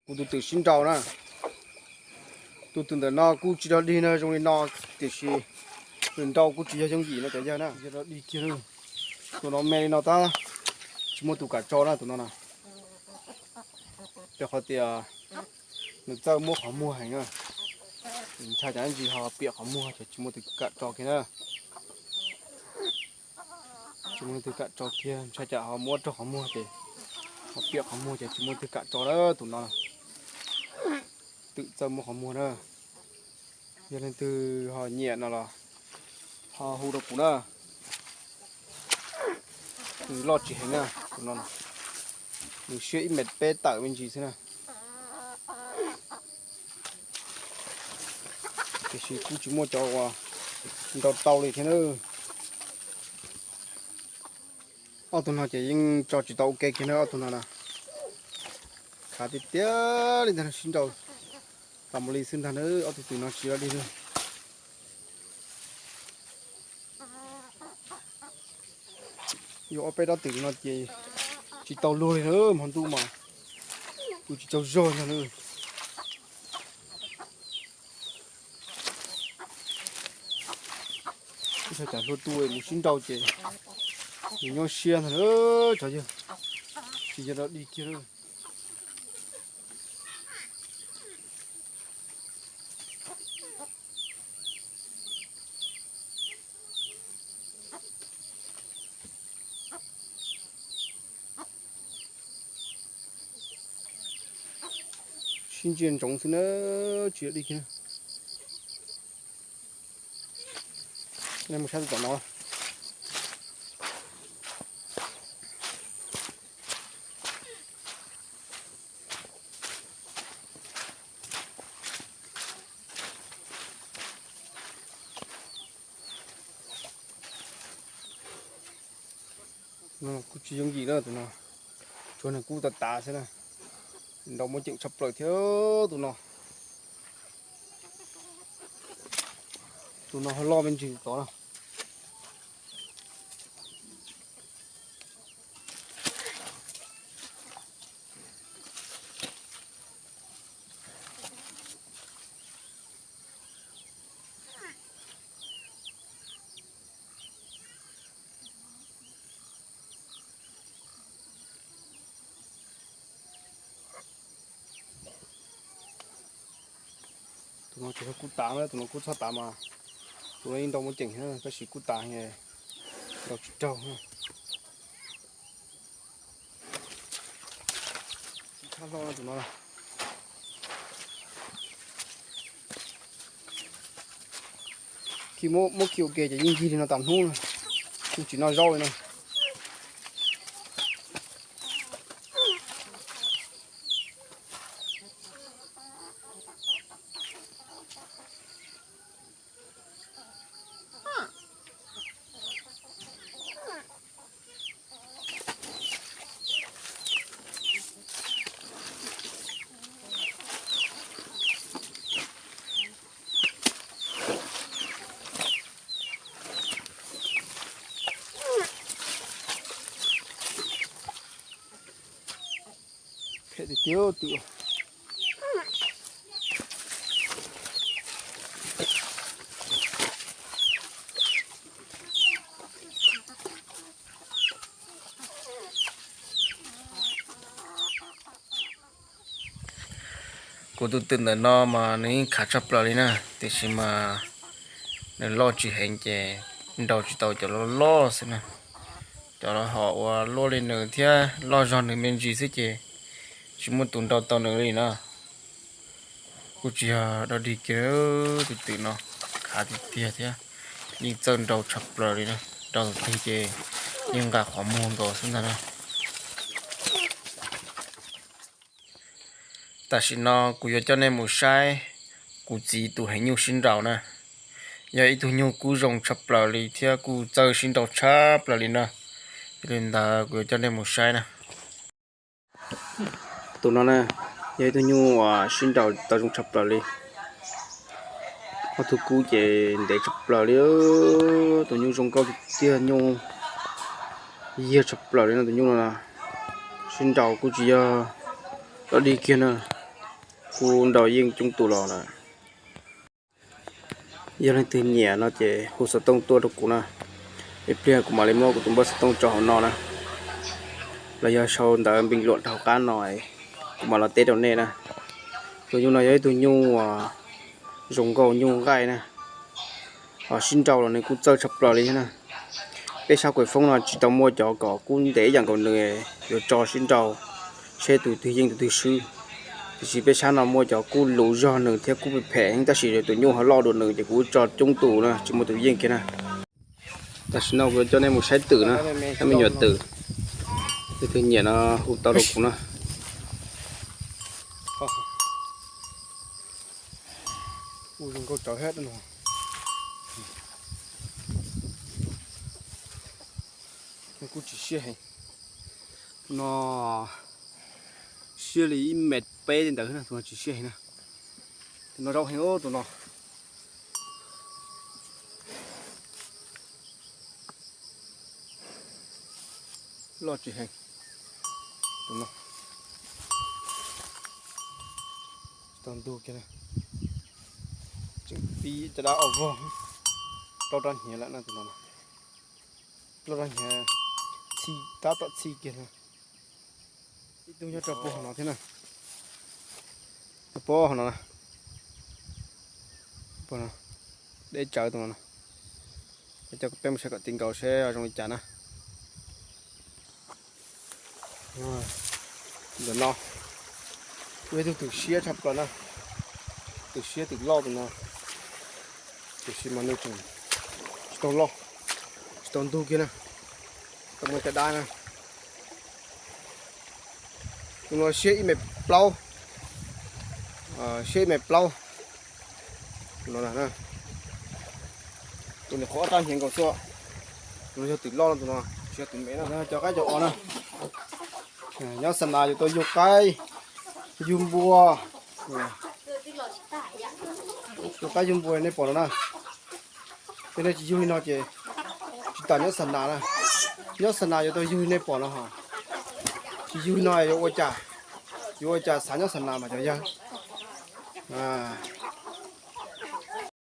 Kuv tus twm sib nraus na. Tus twm ntawm no kuj tsis dog dig na, zoo li no, tiam sis nws nraus kuj tsis yog yooj yim no cov yawg na, yog dog dig kiag. Tus no me li no tab tsis muaj tus kam tso na, tus no na. Rau qhov tias nws txawj muab qhov muag heev na. Ntshai tsam ntsis ho piam qhov muag ces tsis muaj tus kam tso kiag na. Tsis muaj leej twg kam tso kiag, ntshai tsam ho muab raug qhov muag ces ho piam qhov muag ces tsis muaj leej twg kam tso na. Tus no twm txawj muab qhov muag na. Yog leej twg ho nyiam no los ho hu rau kuv na. Nws loj tsis heev na, tus no nws siab ib mev peb tawm me ntsis xwb na. Tiam sis kuj tsis muaj cov uas nraus tau li thiab na. Ob tug no ces yeej tso tsis tau ua ke kiag na, ob tug no na. Khav tiag tiag li ntag, sib nraus tas npaum li xwb ntag na, ob tug twm no tsis dog dig na. Yuav ob peb rab twm no ces tsis tau luag li na, hmo ntuj mas kuj tsis tsaug zog ntag na. Ntshai tsam hlua tu mus sib nraus ces nws nyuaj siab ntag na, tsov yawg, tsis yog dog dig kiag na. Sib ntsia ntsoov xwb na, tsis yog dig kiag. Nej mus saib tom no. No kuj tsis yooj yim na tus no, tsuas nws kub tas tas xwb na. Nraus muaj ceem tshaj plaws thiab tus no. Tus no ho loj me ntsis tod na. Tus no tsis yog kub tas na, tus no kub txhob tas mas tus no yeej nrau muaj ceem thiab, tab sis kub tas nrau tsis raug. Khi muab khi ua ke ces yeej yig li no tas hnub na, yeej tsis noj zaub li na. Phem tiag tiag twm. Kuv tus twm ntawm no mas nws yeej khav tshaj plaws li na, tiam sis mas nws loj tsis heev ces nrau tsis tau cov loj loj xwb na. Cov los ho ua luaj li nws thiab loj zog nws me ntsis xwb ces tsis muaj tus nrau tau nws li na. Kuj tsis yog dog dig kiag, tus twm no khav tiag tiag thiab yeej txawj nrau tshaj plaws li na. Nrau tus twg ces yeej nqa qhov muag nkaus xwb ntag na. Tam sim no kuv yuav coj nej mus saib kuv txiv tus heev nyuj sib nraus na. Yog ib tug nyuj kub zoo tshaj plaws li thiab kuj txawj sib nraus tshaj plaws li na. Yog li ntawd kuv yuav coj nej mus saib na. Tus no na, yog ib tug nyuj uas sib nraus tau zoo tshaj plaws li. Ob tug kub ces ntev tshaj plaws li. Tus nyuj zoo nkauj tiag tiag, nyuj yiag tshaj plaws li no. Tus nyuj no sib nraus kuj tsis yog dog dig kiag na. Kuj nrau yeej coob tus los lawm. Yog leej twg nyiam no ces hu xov tooj tuaj rau kuv na, ib pliag kuv mam li muab kuv tus npawb xov tooj tso hauv no na, los yog sau ntawv npeej luam rau hauv qab no, kuv mam los teb rau nej na. Tus nyuj no yog ib tug nyuj zoo nkauj nyuj nqaij na, ho sib nrau los nws kuj txawj tshaj plaws li thiab na. Peb sab Kuam Foob no tsis tau muaj cov kom kub ntev ib yam nkaus nws, yuav tso sib nrau, seb tus twg yeej tus twg swb. Tiam sis peb sab no muaj cov kuj luv zog nws thiab kuj phem phem heev, tab sis tus nyuj ho loj dua nws ces kuv tso coob tus na, tsis muaj tus yeej kiag na. Tam sim no kuv yuav coj nej mus saib twm na, saib me nyuam twm. Leej twg nyiam no hu tau rau kuv na. Kuj tsis siab heev. Tus no siab li ib mev peb li ntawd na, tus no tsis siab heev na. Tus no zaub heev, tus no loj tsis heev. Tus no tsis tau ntug kiag na. Tseem pib caj dab ob vog, plaub rab hnyiab lawm na tus no. Plaub rab hnyiab, txhij tab tom txhij kiag na. Ib tug nyob rau puag hauv no thiab na. Puag hauv no, deb tsawv tus no. Coj peb mus saib kom txij nkaus seb zoo li cas na. Ntawm no, ib tug twm siab tshaj plaws na. Twm siab twm loj tus no. Tiam sis mas nws tseem tsis tau loj, tsis tau ntug kiag na. Tau muaj caj dab na. Tus no siab ib mev plaub, siab ib mev plaub. Tus no, tus no qhov ob rab hnyiab nkaus xwb. Tus no yog twm loj no, tus no tsis yog twm me na. Cov qaib cov os na. Nyob xa nas yuav tau yug qaib, yug npua. Yug qaib yug npua nej pom no na. Yog nej tsis yug li no ces tsis tas nyob xa nas na. Nyob xa nas yuav tau yug li nej pom no. Tsis yug li no yuav ua cas, yuav ua cas xav nyob xa nas mas cov yawg.